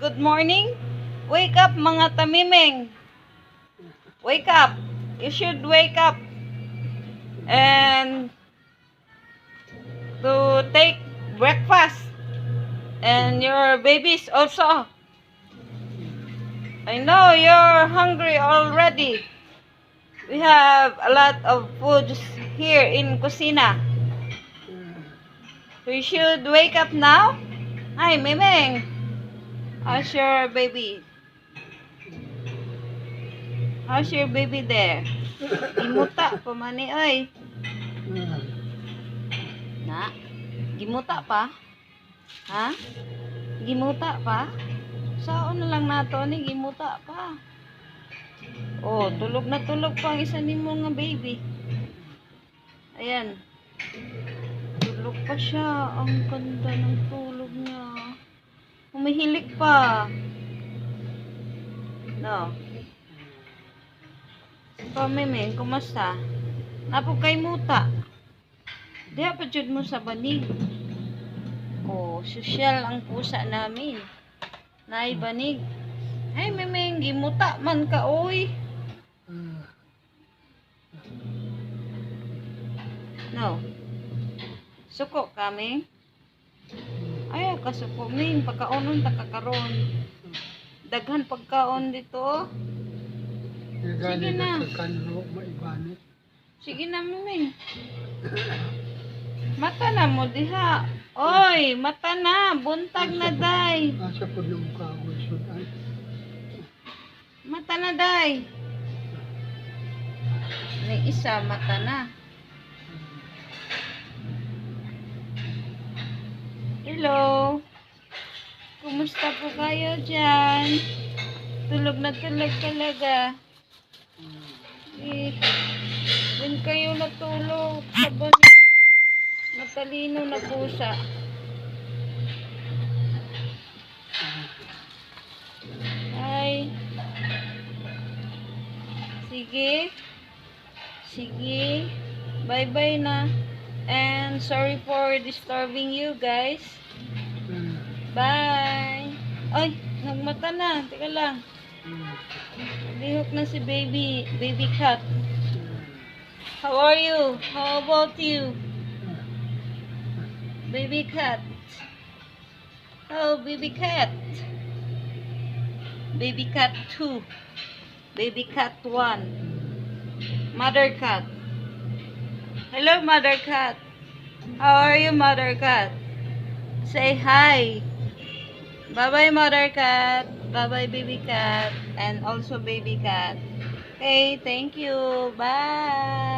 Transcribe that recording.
Good morning. Wake up, mga tamimeng. Wake up. You should wake up and to take breakfast. And your babies also. I know you're hungry already. We have a lot of foods here in kusina. So you should wake up now. Hi, Mimeng. How's your baby? How's your baby there? Gimuta pa man ni oy. Na? Gimuta pa? Ha? Gimuta pa? Saon na lang nato ni, gimuta pa. Oh, tulog na tulog pa ang isa nimo nga baby. Ayan. Tulog pa siya. Ang ganda ng tulog niya. Humihilik pa. No. Pa, Mimeng, kumusta? Naa po kay muta. Diha pa jud mo sa banig. Oh, sosyal ang pusa namin. Naay banig. Ay, Mimeng, gimuta man ka, oy. No. Suko kami. Ay, kasuko, Ming. Pagkaonon ta ka karon. Daghan pagkaon dito, oh. Sige na. Sige na, Miming. Mata na mo diha. Oy, mata na. Buntag na, day. Asa po yung kahoy sudan? Mata na, day. May isa, mata na. Hello. Kumusta po kayo dyan? Tulog na tulog talaga. Eh, when kayo natulog sa matalino na pusa. Ay. Sige. Sige. Bye-bye na. And sorry for disturbing you guys. Bye. Ay, nagmata na. Teka lang. Lihok na si baby, baby cat. How are you? How about you? Baby cat. Oh, baby cat. Baby cat 2. Baby cat 1. Mother cat. Hello, mother cat. How are you, mother cat? Say hi. Bye-bye, mother cat. Bye-bye, baby cat. And also baby cat. Okay, thank you. Bye.